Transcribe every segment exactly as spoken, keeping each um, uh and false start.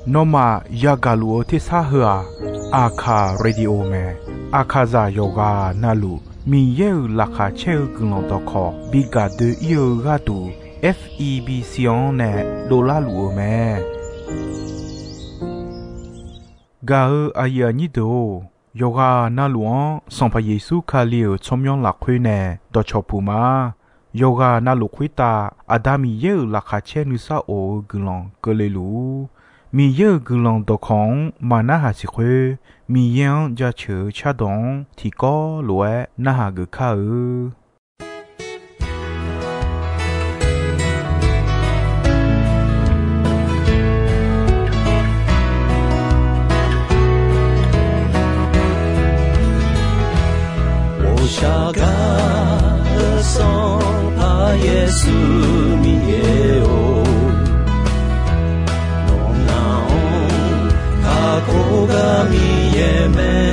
Nawmaf yagaq luf-eu tersar heu-aq, Aqkaq Radio mae. Aqkaqzaq yawqghaq navluf Miqyaer-euq laqkhaq caer-eu guiqlanq dawqkawq bi gaq doe-ir-eu gharduq, F E B C-anr nae dovlar luf-eu mae. Gaq-eu aqyuif aqnyir deuq-or, yawqghaq navluf-anr Sanqpaq Yeqsur Kali-euq tsawrmyanr lafkhoer nae dawqcawq puq ma. Yawqghaq navluf khoertav Aqda Miqyaer-euq laqkhaq caer nuisar of-eu guiqlanq keuvle luf-ur. Miqyaer-euq guiqlanq dawqkawq-anr maqnarhaq siq khoer, Miqyaer-anr jaceuq-eu cardawq-anr tiqkawv lof-aer narhaq geuf kar-eu. Ghovshaw gar-eu Sanqpaq Yeqsur Miqyaer-or, nawq ngaq-anr kakhof gar Miqyaer mae.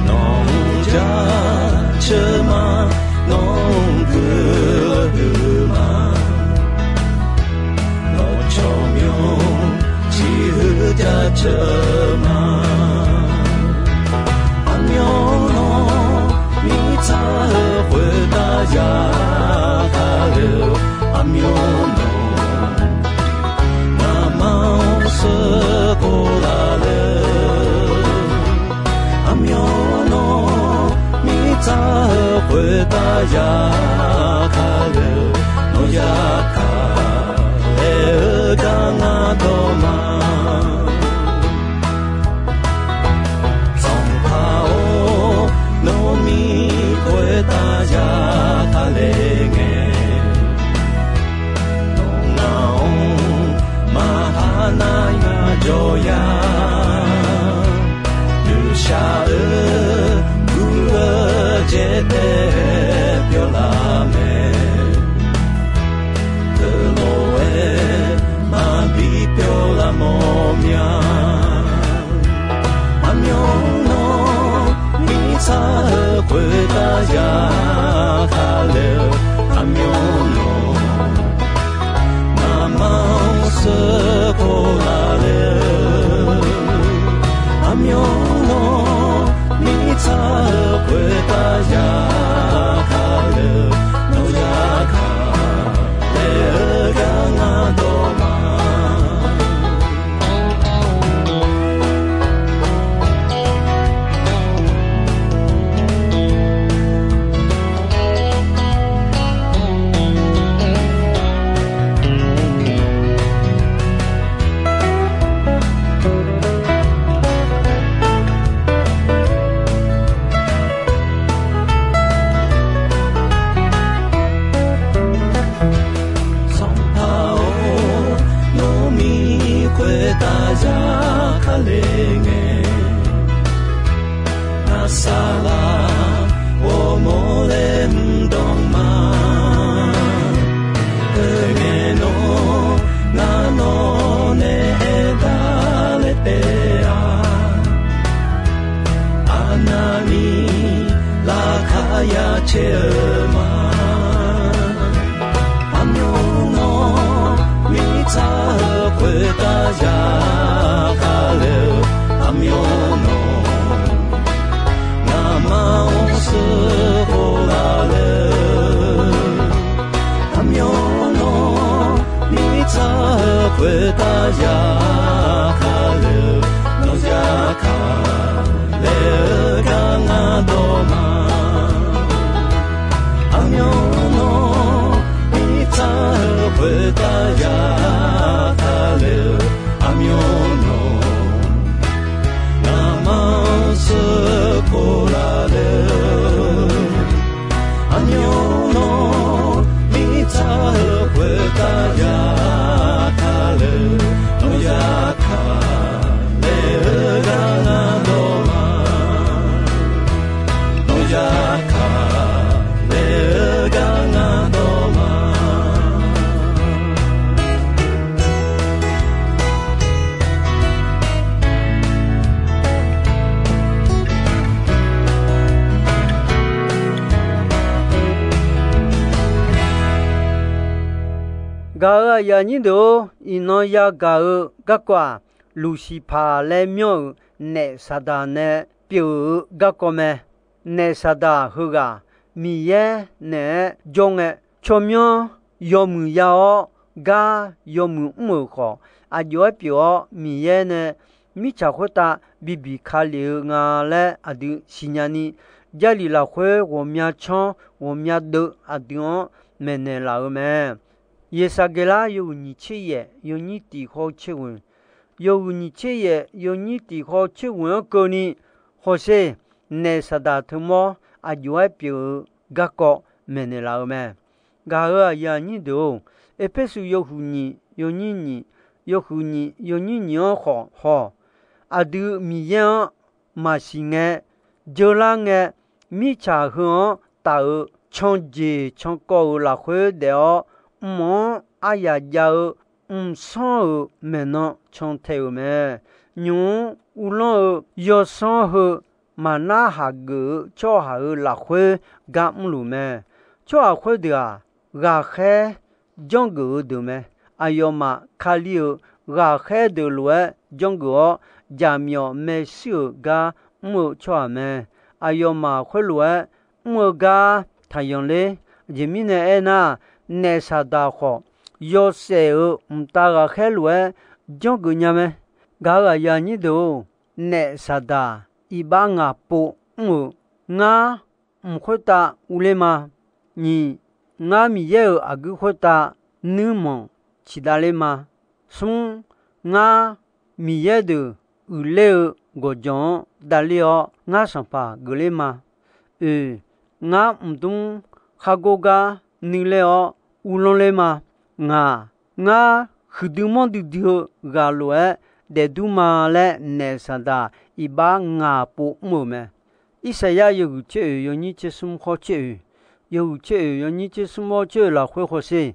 Nawq-anr jaceuq ma, nawq-anr guiqlanq huiq ma. Nawq tsawrmyanr ciqhuiq jaceuq ma. Aqmyanluf mirtsaq-eu khoertav yagaq le-eu, aqmyanluf ngamaf-anr sheuqkhof laf le-eu, aqmyanluf mirtsaq-eu khoertav yagaq le-eu, nawq yagaq laer-eu gar ngar dawq ma. Sanqpaq-or, nawr mir khoertav yagaq le ngae, nawq ngaq-anr maqha nar yajawr ya. Nuishaq-eu guv-eu jaeqdae pyawr laf mae. Teulof-aer maqbi pyawr laf mawr mya. Aqmyanluf mirtsaq-eu khoertav yagaq le-eu, aqmyanluf ngamaf-anr sheuqkhof laf le-eu, aqmyanluf mirtsaq-eu khoertav yagaq le-eu, nawq yagaq laer-eu gar ngar dawq ma. Sanqpaq-or, nawr mir khoertav yagaq le ngae, ngar saqlaq ghawrmawr laer mr dawq ma. Teungae nawr ngar nawq nae aerdaq laer taef-a. Arnavni laqkhaq ya caer-eu ma. Aqmyanluf mirtsaq-eu khoertav yagaq le-eu, aqmyanluf ngamaf-anr sheuqkhof laf le-eu, aqmyanluf mirtsaq-eu khoertav yagaq le-eu, nawq yagaq laer-eu gar ngar dawq ma. Aqmyanluf mirtsaq-eu khoertav yagaq le-eu, aqmyanluf ngamaf-anr sheuqkhof laf le-eu, aqmyanluf mirtsaq-eu khoertav yagaq le-eu, nawq yagaq laer-eu gar ngar dawq ma. Nawq yagaq laer-eu gar ngar dawq ma. Gaq-euq aqyuif aqnyir deuq-or, iqnan yagaq-eu garkawv-aq, Luqsiqpaq laer myanr-euq naef Saqdaq nae pyeuf-eu garkawv mae. Naef Saqdaq heughaq Miqyaer naeq-aer jawr ngae, tsawrmyanr yawmuiq ya-awr, gar yawmuiq mr-euq khawf, aqjox-aer pyeuf-awr, Miqyaer nae mirtsaq khoertav bibiq ka lef-eu nga laer aqdui siqnya ni, Jarlif lafkhoer ghawqmya canr ghawqmya deuv aqdui-anr maeqnaeq laf-eu mae. Yeqsaqgeqlar yawhuiq nyiq tser yaef yawnyir tiq khawv tser ghoeq, yawhuiq nyiq tser yaef yawnyir tiq khawv tser ghoeq-anr keuvni, hawsher, naef Saqdaq teumawr aqjox-aer pyeuf-eu garkawv maeqnaeq laf-eu mae. Gaq-euq aqyuif aqnyir deuq-or, Erpersu yawhuiq nyiq yawnyir nyiq, yawhuiq nyiq yawnyir nyiq-anr khawf haw, aqdui Miqyaer-anr maqsiq ngae, jeular ngae, mirtsaq heu-anr taf-euq canjeq cankawv-euq lafkhoer daef-awr, mq-anr aryaq jav-eu mqsanr-euq maeqnan cantae-euq mae. Nymq-mr uvlanr-eu yawsanr heu maqnar haq geuf-eu tsawrhaq-euq lafkhoer gar mrluf mae. Tsawrhaq khoerdeuq-aq, ghaqkhaer janrgeuf-eu deuq mae. Aqyawfmaf Kali-euq ghaqkhaer deuq lof-aer janrgeuf-awr, jaqmyawf maershuir-euq gar mr-eu tsawrhaq mae. Aqyawfmaf khoerlof-aer mr-eu gar taqyanq ler. Aqjeq mirnae aernar, naef Saqdaq khawf, yawshaef-euq mqtav ghaqkhaer lof-aer janrgeuf nya mae. Gaq-euq aqyuif aqnyir deuq-or, naef Saqdaq iqbax ngaq pov mr-euq, ngar mq khoertav uvler ma. Nyiq, ngar Miqyaer-euq aqguir khoertav nuirmanq ciqdav ler ma. Smr, ngar Miqyaer deuq uiqler-eu gawqjawq-anr davler-awr, ngar sanqpaq geufler ma. Oeq, ngar mqdmr khargor gar nuiler-awr uvlanr ler ma. Ngaq, ngar huiqdui manrdui dui-eu ghaq lof-aer daefdur ma laer naef Saqdaq iqbax ngaq pov mr-euq mae. Irsaqyar yawhuiq tser oeq yawnyir tser smr khawr tser oeq, yawhuiq tser oeq yawnyir tser smr khawr tser oeq lafkhoer hawsher,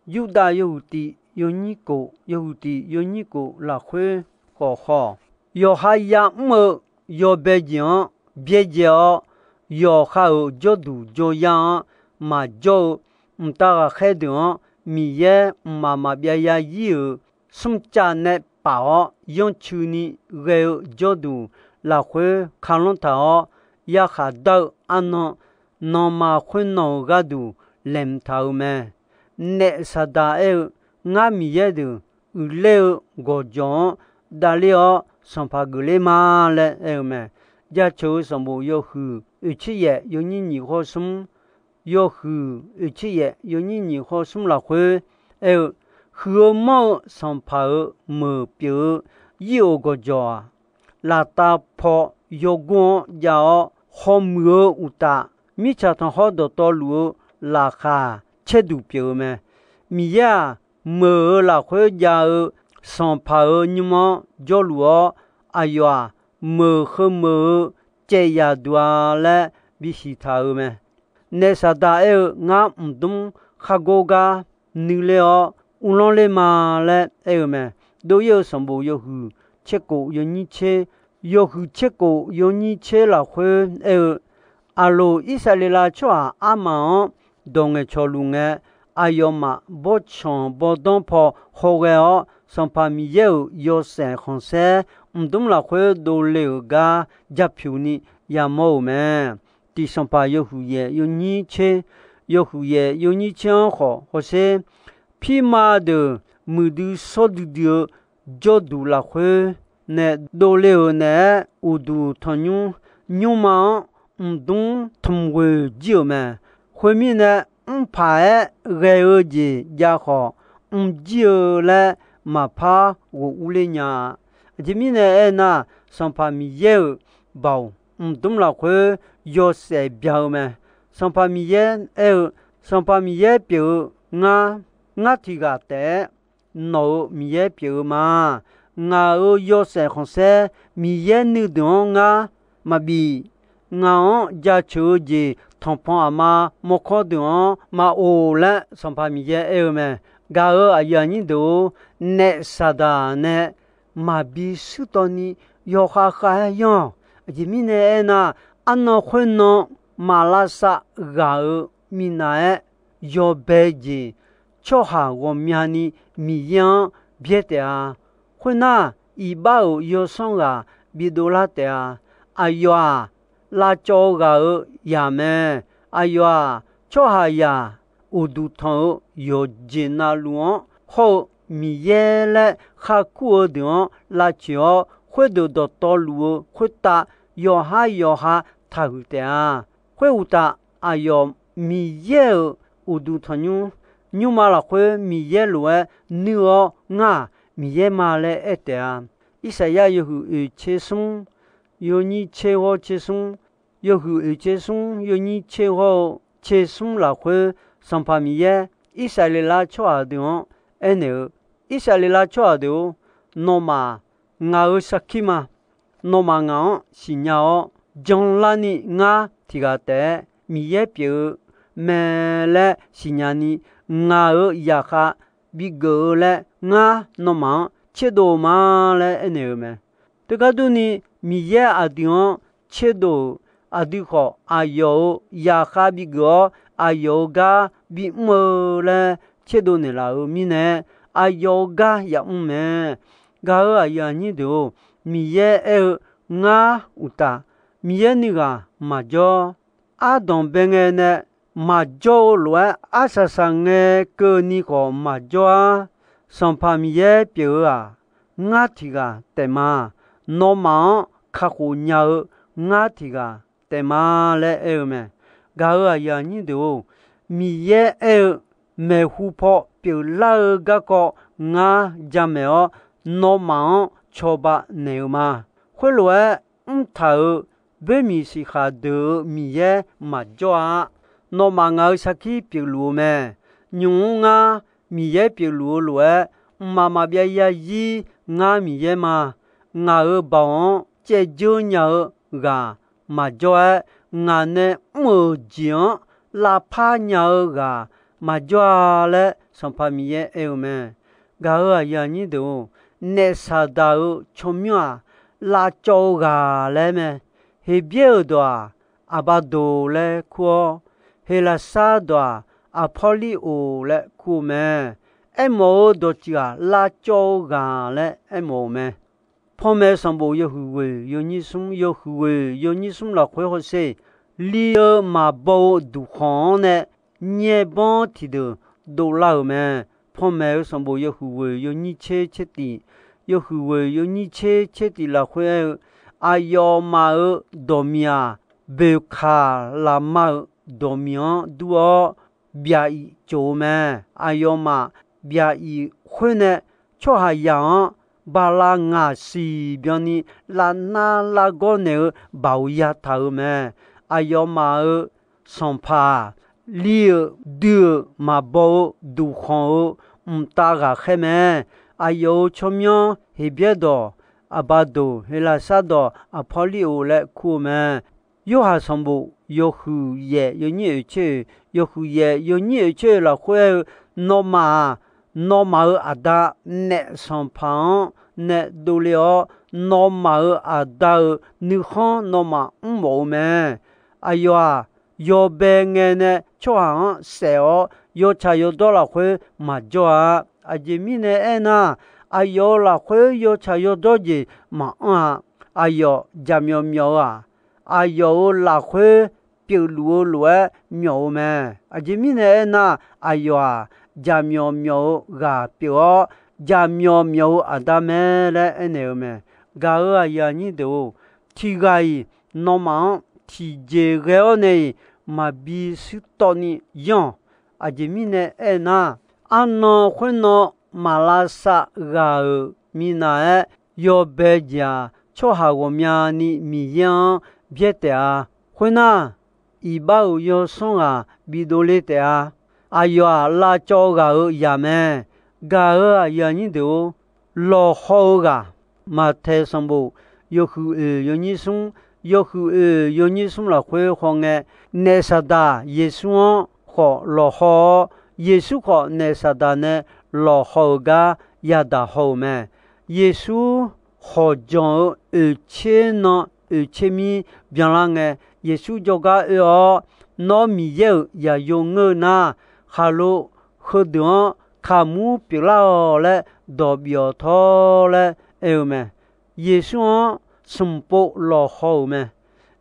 Yurdav yawhuiq tiq yawnyir kof, yawhuiq tiq yawnyir kof lafkhoer khawf haw, yawqha ya'mr-eu yawbae jeq-anr byaerdzae-awr, yawqha-euq jawrduq jawryar-anr maqjawr-eu mqtav ghaqkhaer deuq-anr, Miqyaer mqmaq maqbyav ya ir-euq smrcav nae paf-awr yanrcuini ghae-eu jawrduq lafkhoer kalanr taq-awr, yarkhaq dar-eu arnan, nanma khoernan-euq gharduq laeqhmq taq-euq mae. Naef Saqdaq aer-eu, ngar Miqyaer deuq uiqler-eu gawqjawq-anr davler-awr sanqpaq geufler ma laer aer-eu mae. Jaceuq-eu sanqbof yawhuiq oeq tser yaef yawnyir nyiq khawr smr, yawhuiq oeq tser yaef yawnyir nyiq khawr smr lafkhoer aer-eu, huiq-eu manr-eu sanqpaq-euq meuq pyeuf-eu ir-euq gawqjawq-aq, laftav paw yawgor-anr jav-awr, hawmuiq-eu uqtaf, mirtsaq tanqkhawr dawqtawvluf-eu laqkhaq caerduq pyeuf-eu mae. Miqyaer-aq, meuq-euq lafkhoer jav-eu sanqpaq-euq nymr-anr jawrluf-awr, aqyawf-aq, meuq heu meuq-eu caev yaq duq-a laer bisiq taq-euq mae. Naef Saqdaq aer-eu, ngar mqdmr khargor gar nuiler-awr uvlanr ler ma laer aer-eu mae. Dov-ir-eu sanqbof yawhuiq tser kof yawnyir tser, yawhuiq tser kof yawnyir tser lafkhoer aer-eu, Aqloq Irsaqleqlav tsawrhaq armaf-anr dawq ngaeqcawq luf ngae, aqyawfmaf bawrtsanq bawrdanr paw hawghae-awr, Sanqpaq Miqyaer-euq yawshaef khanqsaer mqdmr lafkhoer dovle-euq gar japyuq ni yamawr-euq mae. Tiq Sanqpaq yawhuiq yaef yawnyir tser, yawhuiq yaef yawnyir tser-anr khawf hawsher, pirma deuq muiqdui shawr duidui-eu jawrduq lafkhoer nae dovle-euq naeq-aer, uqduq tanqnymr nymrma-anr mqdmr tmq ghoeq jir-euq mae. Khoermirnae, mrpaq-aer ghae-eu jeq jav khawf, mr jir-eu laer maqpar ghof urler nya-a. Aqjeq mirnae aernar, Sanqpaq Miqyaer-euq baoq mqdmr lafkhoer yawshaef bya-eu mae. Sanqpaq Miqyaer aer-eu, Sanqpaq Miqyaer pyeuf-eu ngar, ngar tiq ghaq taef-aer nawq-euq Miqyaer pyeuf-eu ma. Ngaq-euq yawshaef khanqsaer Miqyaer nuideuq-anr ngar maqbif. Ngaq-anr jaceuq-eu jeq tanqpanq aqma mawrkawr deuq-anr maqof laer Sanqpaq Miqyaer aer-eu mae. Gaq-euq aqyuif aqnyir deuq-or, naef Saqdaq nae maqbi shuir tawv ni yawkhav khav-aer yanr-awq. Aqjeq mirnae aernar, arnan khoernan maqlavsav ghaq-euq minav-aer yawbae jeq tsawrhaq ghawqmyani Miqyaer-anr byaer taef-a. Khoernar, iqbax-euq yawsanr ghaq bidov lar taef-a. Aqyawf-aq, lavcawv-eu ghaq-euq zaq mae. Aqyawf-aq, tsawrhaqzaq uqduq tanq-eu yawqjeq navluf-anr hawr-eu Miqyaer laer kharkur-eu deuq-anr lavtsoeq-awr, khoerdeuq dawqtawvluf-eu khoertav yawqhar yawqha taqhuiq taef-a. Khoeruqtaf, aqyawf Miqyaer-euq uqduq tanqnymr nymrma lafkhoer Miqyaer lof-aer nuir-awr, ngar-aq Miqyaer ma laer aer taef-a. Irsaqyar yawhuiq oeq tser smr, yawnyir tser ghawr tser smr, yawhuiq oeq tser smr, yawnyir tser ghawr-eu tser smr lafkhoer, Sanqpaq Miqyaer Irsaqleqlav tsawrhaq deuq-anr aernaeq-eu, Irsaqleqlav tsawrhaq deuq-or, nawmaf ngaq-euq sarkir ma. Nawmaf ngaq-anr siqnya-awr, janlarni ngar tiq ghaq taef-aer Miqyaer pyeuf-eu mae laer siqnya ni, ngaq-euq zaqkhav bigeuf-eu laer ngar nawmaf-anr tserdov-eu ma laer aernaeq-eu mae. Teugar durni, Miqyaer aqdui-anr tserdov-euq aqdui khawf, aqyawf-euq zaqkhav bigeuf-awr, aqyawf-euq gar bimr-eu laer tserdov naeqlaf-euq mirnae, aqyawf-euq gar yamr mae. Gaq-euq aqyuif aqnyir deuq-or, Miqyaer aer-eu, ngar uqtaf, Miqyaer nuighaq maqjawr. Ardanqbae ngae nae maqjawr-eu lof-aer, arsaq saqngae keuvni khawf maqjawr-ar. Sanqpaq Miqyaer pyeuf-eu-aq, ngar tiq ghaq taef ma. Nawmaf-anr kakhof nya-eu ngar tiq ghaq taef ma laer aer-eu mae. Gaq-euq aqyuif aqnyir deuq-or, Miqyaer aer-eu, maeqhu paw pyeuflar-eu garkawv ngar jamaeq-awr, nawmaf-anr cawba naeq-eu ma. Khoerlof-aer mrtaq-euq boermiq siqkhaq deuq-euq Miqyaer maqjawr-a. Nawmaf ngaq-euq sarkir pyeufluf-eu mae. Nymq-mr ngar Miqyaer pyeufluf-eu lof-aer, mqmaq maqbyav yarzir ngar Miqyaer ma. Ngaq-euq baoq-anr caevdzeur nya-eu ghaq maqjawr-aer, ngaq nae mr-euq jeq-anr lavpar nya-eu ghaq maqjawr-a laer Sanqpaq Miqyaer aer-eu mae. Gaq-euq aqyuif aqnyir deuq-or, naef Saqdaq-euq tsawrmyanr-aq, lavcawv-eu ghaq laer mae. Heqbyaer-euq dawq-aq, Aqbaqdoq laer kur-awr, Heqlaqsar dawq-aq, Aqpawrliroq laer kur-eu mae. Aermawf-eu dawqtsuif-aq, lavcawv-eu ghaq laer aermawf-euq mae. Panmaeq sanqbof yawhuiq ghoeq yawnyir smr, yawhuiq ghoeq yawnyir smr lafkhoer hawsher, li-eu maqbaw-eu duqkhanq-anr nae nyaerbanr tiqdeuq dovlar-euq mae. Panmaeq-eu sanqbof yawhuiq ghoeq yawnyir tser tser tiq, yawhuiq ghoeq yawnyir tser tser tiq lafkhoer aer-eu, aqyawfmaf-euq dawqmiq-aq, boeqkaq lafma-euq dawqmiq-anr dur-awr, byaq-iq tsof-eu mae. Aqyawfmaf byaq-iq khoer nae tsawrhaqzaq-anr bala ngaq siq byanni lavnar largawr naeq-eu baoq yataq-euq mae. Aqyawfmaf-euq Sanqpaq-aq, li-euq dui-euq maqbaw-eu duqkhanq-eu mqtav ghaqkhaer mae. Aqyawf-euq tsawrmyanr Heqbyaer dawq Aqbaqdoq, Heqlaqsar dawq Aqpawrliroq laer kur-eu mae. Yorhaq sanqbof yawhuiq yaef yawnyir oeq tser oeq, yawhuiq yaef yawnyir oeq tser oeq lafkhoer aer-eu, nawmaf-aq, nawmaf-euq aqda naef sanqpaq-anr nae dovle-awr, nawmaf-euq aqda-euq nuikhanr nawmaf mrmawf-eu mae. Aqyawf-aq, yawbae ngae nae tsawrhaq-anr saef-awr, yawtsaq yawdawr lafkhoer maqjawr-a. Aqjeq mirnae aernar, aqyawf-euq lafkhoer yawtsaq yawdawr jeq maqanr-a. Aqyawf jaqmyawf myawf-eu-aq, aqyawf-euq lafkhoer pyeufluf-eu lof-aer myawf-eu mae. Aqjeq mirnae aernar, aqyawf-aq, jaqmyawf myawf-eu ghaq pyeuf-awr, jaqmyawf myawf-eu aqda mae laer aernaeq-eu mae. Gaq-euq aqyuif aqnyir deuq-or, tiqghaq-iq nawmaf-anr tiqjeq ghae-awr nae-iq maqbi shuir tawv ni yanr-awq. Aqjeq mirnae aernar, arnan khoernan maqlavsav ghaq-euq minav-aer yawbae jeq-aq, tsawrhaq ghawqmyani Miqyaer-anr byaer taef-a. Khoernar, iqbax-euq yawsanr ghaq bidov le taef-a. Aqyawf-aq, lavcawv-eu ghaq-euq zaq mae. Gaq-euq aqyuif aqnyir deuq-or, lawqhaw-eu ghaq, Maqtaeq sanqbof yawhuiq oeq yawnyir smr, yawhuiq oeq yawnyir smr lafkhoer hawngae, naef Saqdaq Yeqsur-anr khawf lawqhaw-awr, Yeqsur khawf naef Saqdaq nae lawqhaw-euq gar yadaq haw-euq mae. Yeqsur hawqjanq-eu oeqtser nan oeqtser mir byanlar ngae, Yeqsur jawrgar oe-awr, Nawr Miqyaer-euq zaqyo ngeur-eu nar, khaqlo heudeuq-anr kaqmur pyeuflar-awq laer dawq bif-awq tawr laer aer-eu mae. Yeqsur-anr smq pov lawqhaw-euq mae.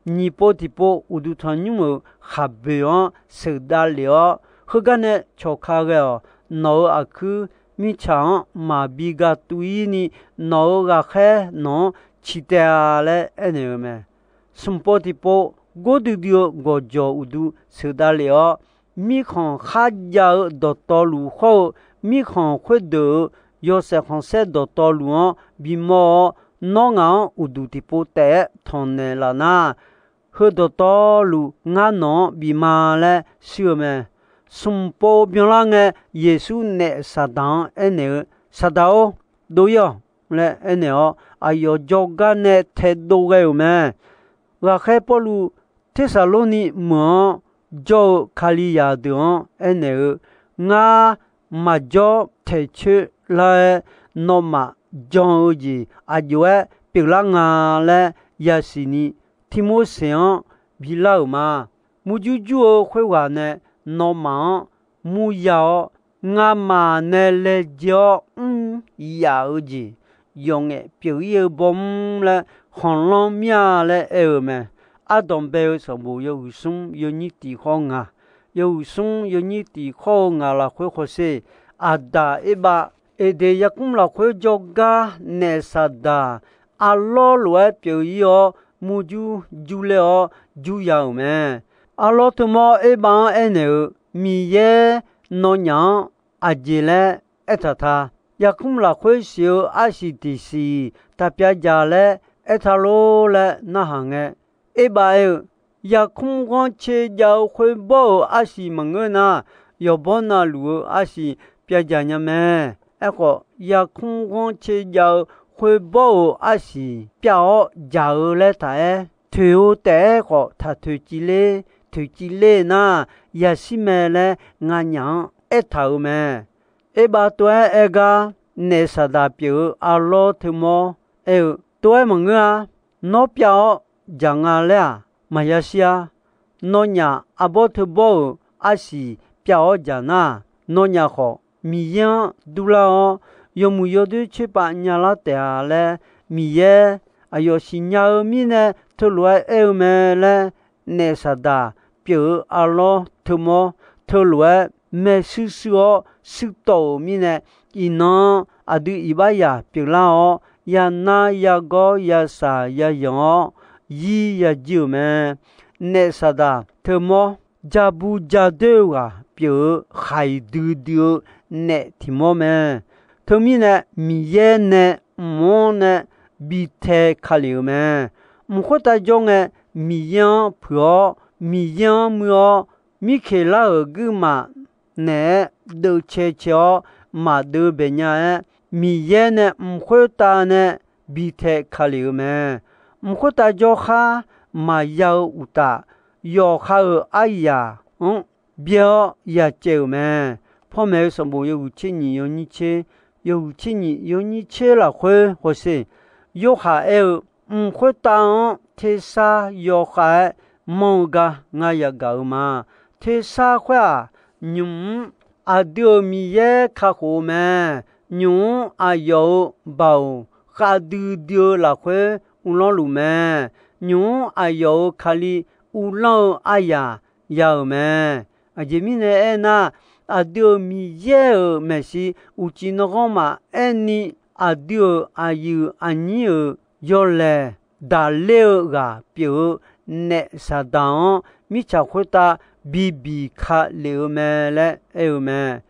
Nyiq pov tiqpov uqduq tanqnymr-euq khaqboeq-anr sheuqdav lef-awr, heugar nae cawqka ghae-awq. Nawq-euq aqkuir mirtsaq-anr maqbi gatuv-ir ni, nawq-euq ghaqkhaer nawq-anr ciq taev-a laer aernaeq-eu mae. Smq pov tiqpov gordui dui-eu gawqjawq uqdu sheuqdav lef-awr, mirkhanq kharjav-eu dawqtawvluf hawr-eu mirkhanq khoerdeuq-euq yawshaef khanqsaer dawqtawvluf-anr bimawr-awr, nawr ngaq-anr uqduq tiqpov taef-aer tanqnaeq laf nar, heu dawqtawvluf ngar nawq-anr bif ma laer shir-eu mae. Smq pov byanlar ngae, Yeqsur naef Saqdaq-anr aernaeq-eu, Saqdaq-or, dov-ir-awq laer aernaeq-awr, aqyawf jawrgar nae taedov ghae-euq mae. Ghaqkhaer Pawrluv Tersaqlorni meuq-anr jawr-eu Kalizaq deuq-anr aernaeq-eu, Ngar maqjawr taeqcoer lar-aer nawmaf jan-eu jeq aqjox-aer pyeuflar nga laer yasiq ni Tirmorseq-anr bilar-euq ma. Murjur jur-eu khoerghaq nae nawmaf-anr murya-awr, ngamaf nae laejae-awr mr yaf-eu jeq yawqngaef pyeuf-ir-eu bawr mr laer khanqlanr mir-a laer aer-eu mae. Ardanq bae-eu sanqbof yawhuiq smr yawnyir tiq khawr nga, yawhuiq smr yawnyir tiq khawr-eu ngaq lafkhoer hawsher, Aqdaq Erbav Eqdeq yarkmr lafkhoer jawrgar naef Saqdaq arlawr lof-aer pyeuf-ir-awr, murjur jurler-awr jur ya-euq mae. Arlawr teumawr Erbav-anr aernaeq-eu, Miqyaer nawnyaf-anr aqjeq laer aertaq ta? Yarkmr lafkhoer siq-eu arsiq tiqsiq taq pyavdzaq laer aertaq lor laer narhaq ngae, Erbav aer-eu, Yarkmr ghanrcae jav-eu khoerbawr-euq arsiq maqngeur nar, yawqbawr navluf-eu arsiq pyavdzaq nya mae. Aerkhawf, yarkmr ghanrcae jav-eu khoerbawr-euq arsiq pyav-awr dzaq-eu laer taq-aer, toeq-eu taef-aer khawf taq toeqciv ler, toeqciv ler nar, yashir mae laer nganyaf-anr aertaq-euq mae. Erbav tov-aer aer gar, naef Saqdaq pyeuf-eu arlawr teumawr aer-eu, Tov-aer maqngeur-a. Nawr pyav-awr dzaq nga laer-aq, maqya shir-a. Nawnyaf arbawr teubawr-euq arsiq pyav-awr dzaq nar, nawnyaf khawf Miqyaer-anr durlar-awr, yawmuiq yawdoer coerpav nyalar taef-a laer, Miqyaer aqyawf siqnya-eu mirnae teulof-aer aer-eu mae laer, naef Saqdaq pyeuf-eu arlawr teumawr teulof-aer maershuir shuir-awr shuir tawv-euq mirnae, iqnan aqdui iqbax yaq pyeuflar-awr, yanar yagawr yashaq yazanq-awr, yir yajir-euq mae. Naef Saqdaq teumawr jabu jadoer-eu ghaq pyeuf-eu khaiq duidui-eu naef tiq mawr mae. Teumirnae, Miqyaer nae mq-anr nae bi tae ka lef-euq mae. Mq khoertav jawr ngae, Miqyaer-anr puiq-awr, Miqyaer-anr muir-awr, mirkeqlar-euq guirmaf naeq-aer deuvcae cae-awr maqdeuv bae nya-aer, Miqyaer nae mq khoertav nae bi tae ka lef-euq mae. Mq khoertav jawrkhar maqya-eu uqtaf, yawqha-euq aryaq-anr byaer-awr yacaev-euq mae. Panmaeq-eu sanqbof yawhuiq tser nyiq yawnyir tser, yawhuiq tser nyiq yawnyir tser lafkhoer hawsher, Yorhaq aer-eu, mq khoertav-anr tersar yawkhav-aer manr-eu gar ngar yagaq-eu ma. Tersar khoer-aq, nymq-mr aqdui-euq Miqyaer kakhof-eu mae. Nymq-mr aqyawf-euq baoq khavdui dui-eu lafkhoer uvlanr luf mae. Nymq-mr aqyawf-euq Kali uvlanr-eu aryaq ya-euq mae. Aqjeq mirnae aernar, aqdui-euq Miqyaer-euq maeqshi uqcif nanghanr maqaer ni, aqdui-euq aqyuif aqnyir-euq yawlaeq daqler-eu ghaq pyeuf-eu naef Saqdaq-anr mirtsaq khoertav bibiq ka lef-eu mae laer aer-eu mae.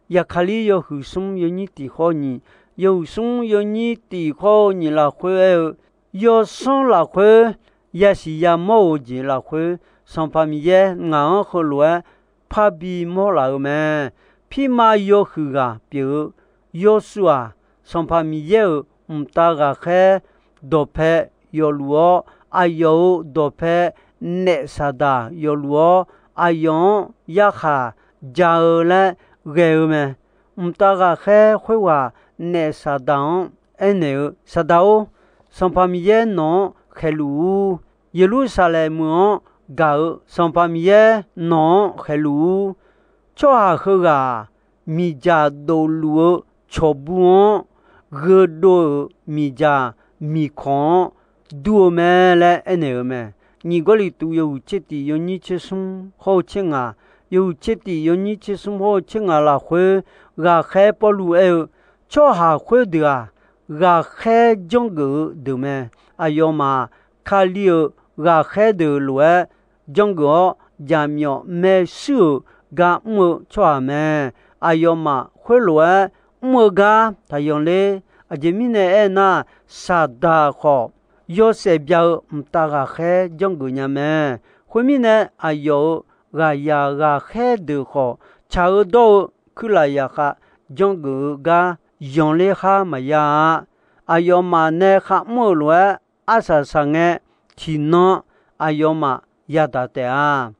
Yaqkaqlir yawhuiq smr yawnyir tiq khawr nyiq, yawhuiq smr yawnyir tiq khawr-eu nyiq lafkhoer aer-eu, yawsanr lafkhoer yasiq yamawr-eu jeq lafkhoer, Sanqpaq Miqyaer ngaq-anr heulof-aer parbi mawr laf-eu mae. Pirma yawhuiq ghaq pyeuf-eu Yawsuv-aq, Sanqpaq Miqyaer-euq mqtav ghaqkhaer dawqpae yawfluf-awr, aqyawf-euq dawqpae naef Saqdaq yawfluf-awr, aqyawf-anr yarkhaq ja-eu laer ghae-eu mae. Mqtav ghaqkhaer khoerghaq naef Saqdaq-anr aernaeq-eu, Saqdaq-or, Sanqpaq Miqyaer nawq-anr khaeqluf-ur. Yeqlursaqlaeq meuq-anr gaq-eu Sanqpaq Miqyaer nawq-anr khaeqluf-ur. Tsawrhaq heughaq-aq, miqdzaq dofluf-eu cawqbur-anr gheudov-euq miqdzaq miqkawq-anr dur-eu mae laer aernaeq-euq mae. Nyiq Gawrliqtu yawhuiq tser tiq yawnyir tser smr hawr-eu tser ngaq, yawhuiq tser tiq yawnyir tser smr hawr-eu tser ngaq lafkhoer ghaqkhaer Pawrluv aer-eu, tsawrhaq khoerdeuq-aq, ghaqkhaer janrgeuf-eu deuq mae. Aqyawfmaf Kali-euq ghaqkhaer deuq lof-aer janrgeuf-awr, jaqmyawf maershuir-euq gar mr-eu tsawrhaq mae. Aqyawfmaf khoerlof-aer mr-eu gar taqyanq ler. Aqjeq mirnae aernar, Saqdaq khawf yawshaef bya-eu mqtav ghaqkhaer janrgeuf nya mae. Khoermirnae, aqyawf-euq ghaqyaq ghaqkhaer deuq khawf, tsaq-eu dawr-eu kuirlaf yaqkhav janrgeuf-eu gar yanqler khar maqya-a. Aqyawfmaf nae kharmr-euq lof-aer arsaq saqngae, tiqnan aqyawfmaf yadaq taef-a.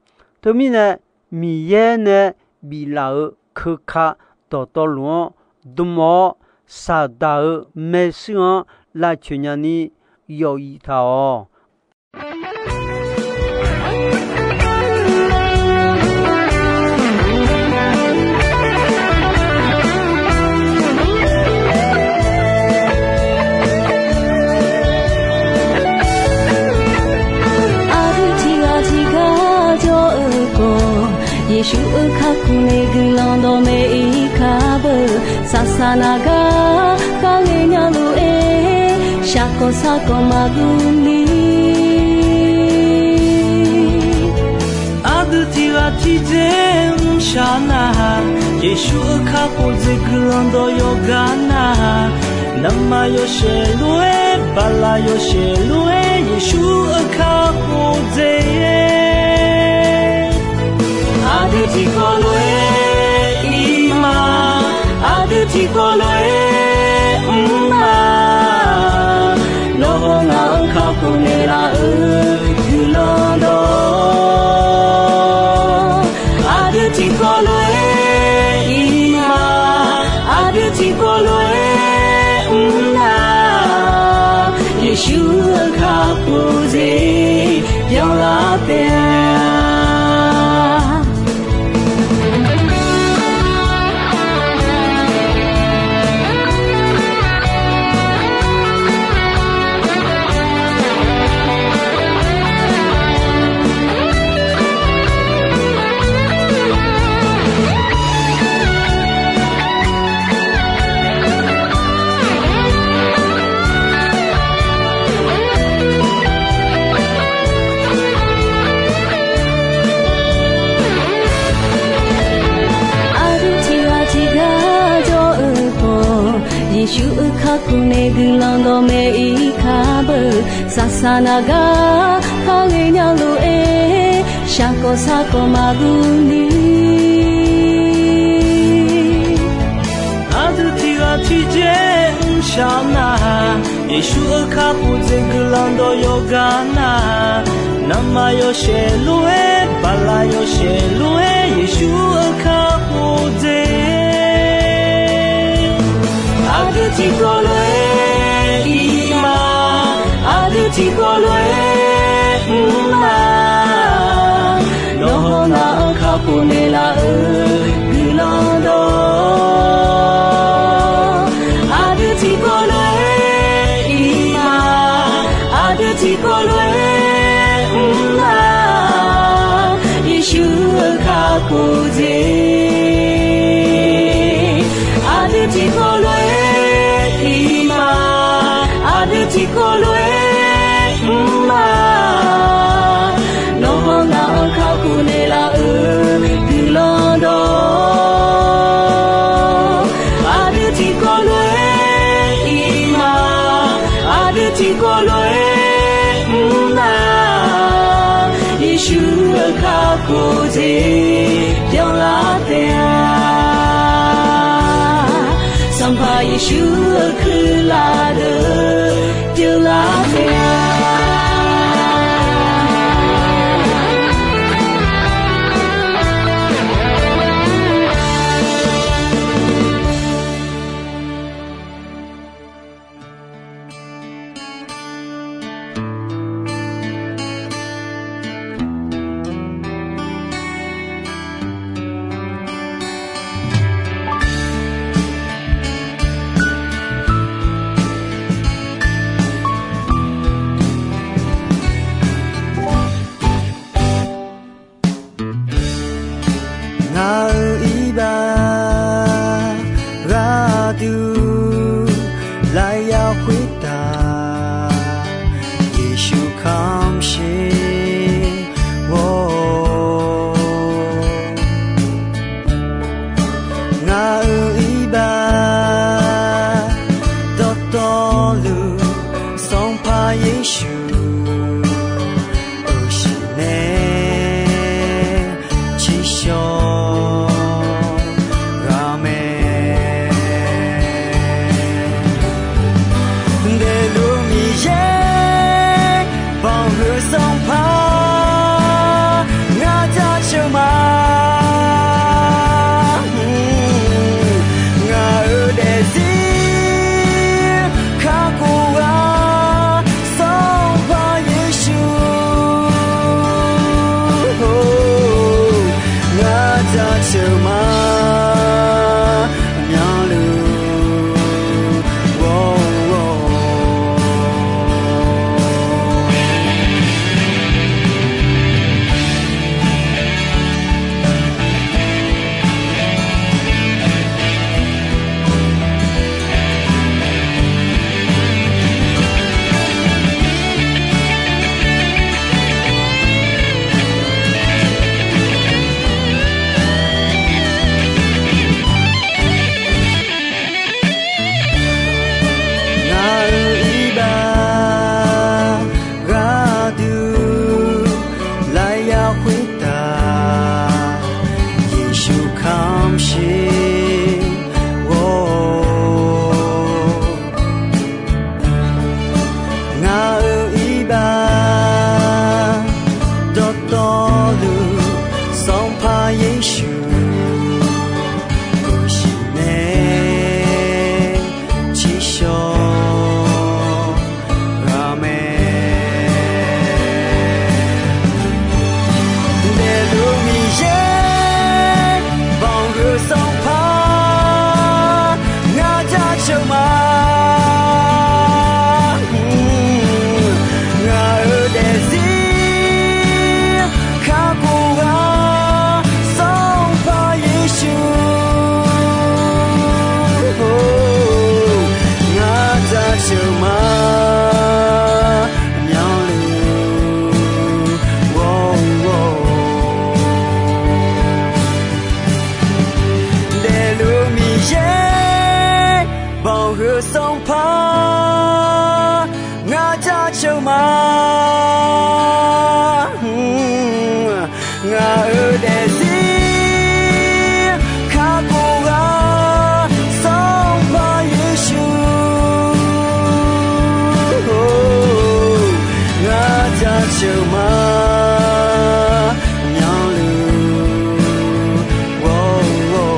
Teumirnae, Miqyaer nae biflaf-euq keuka dawqtawvluf-anr dm-awr, Saqdaq-euq maershuir-anr lavcoeq nyani yawf iq taq-awq. Aqdui tiqghaq tiqgar jawr-eu khawf, Yeqsur-euq kakhof nae guiqlanq dawqmaeq-ir kar beu. Saqsaq naq gar kharghae nya lof-aer, shaqkawq saqkawq maqguv ni. Aqdui tiqghaq tiqdzer mrshaq nar-aq, Yeqsur-euq kakhof dzaeq guiqlanq dawq yawqgar nar-aq, navmaqyawf shaeq lof-aer, baqlaq yawshaef lof-aer, Yeqsur-euq kakhof dzaeq. Aqdui tiqkawv lof-aer ir ma, aqdui tiqkawv lof-aer mr ma. Nawr hawr ngaq-anr kakhof naeqlaf-euq guiqlanq dawq, aqdui tiqkawv lof-aer ir ma, aqdui tiqkawv lof-aer mr na. Yeqsur-euq kakhof dzaeq byanlar taef-a. Aqdui tiqghaq tiqgar jawr-eu khawf, Yeqsur-euq kakhof nae guiqlanq dawqmaeq-ir kar beu. Saqsaq naq gar kharghae nya lof-aer, shaqkawq saqkawq maqguv ni. Aqdui tiqghaq tiqdzer mrshaq nar-aq, Yeqsur-euq kakhof dzaeq guiqlanq dawq yawqgar nar-aq, navmaqyawf shaeq lof-aer, baqlaq yawshaef lof-aer, Yeqsur-euq kakhof dzaeq. Aqdui tiqkawv lof-aer ir ma, aqdui tiqkawv lof-aer mr ma. Nawr hawr ngaq-anr kakhof naeqlaf-euq guiqlanq dawq, aqdui tiqkawv lof-aer ir ma, aqdui tiqkawv lof-aer mr ma. Yeqsur-euq kakhof dzaeq. Aqdui tiqkawv lof-aer ir ma, aqdui tiqkawv lof-aer mr ma. Nawr hawr ngaq-anr kakhof naeqlaf-euq guiqlanq dawq, aqdui tiqkawv lof-aer ir ma, aqdui tiqkawv lof-aer mr ma. Yeqsur-euq kakhof dzaeq byanlar taef-a. Sanqpaq Yeqsur-euq kuirlaf deuq pyeuflar taef-a. Sanqpaq, ngaq jaceuq ma. Ngaq-euq daefzir kakhof ghaq Sanqpaq Yeqsur, ngaq jaceuq ma. Myanluf ghawr-eu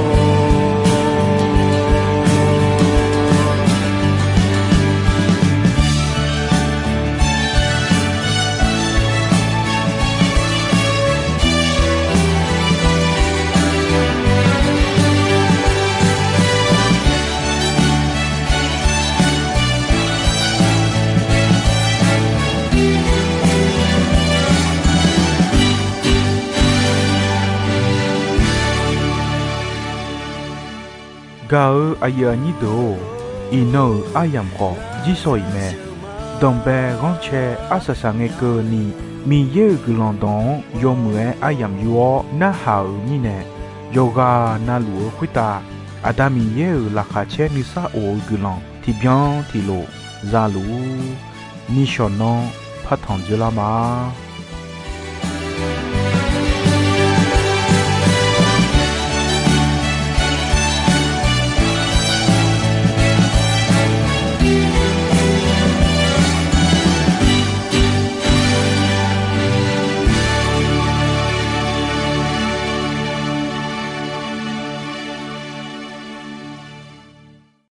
Gaq-eu aqyuif aqnyir deuq-or, iqnan-euq aryamq khawf jirshaw-iq mae. Danqbae ghanrcae arsaq saqngae keuvni, Miqyaer-euq guiqlanq dawq-anr yawmuiq-aer aryamq yur-awr narhaq-euq mirnae, yawqghaq navluf-eu khoertav Aqda Miqyaer-euq laqkhaq caer nuisar of-eu guiqlanq tiqbyan tiqlof za luf-ur. Nishawq nanr partanq dzeurlar ma.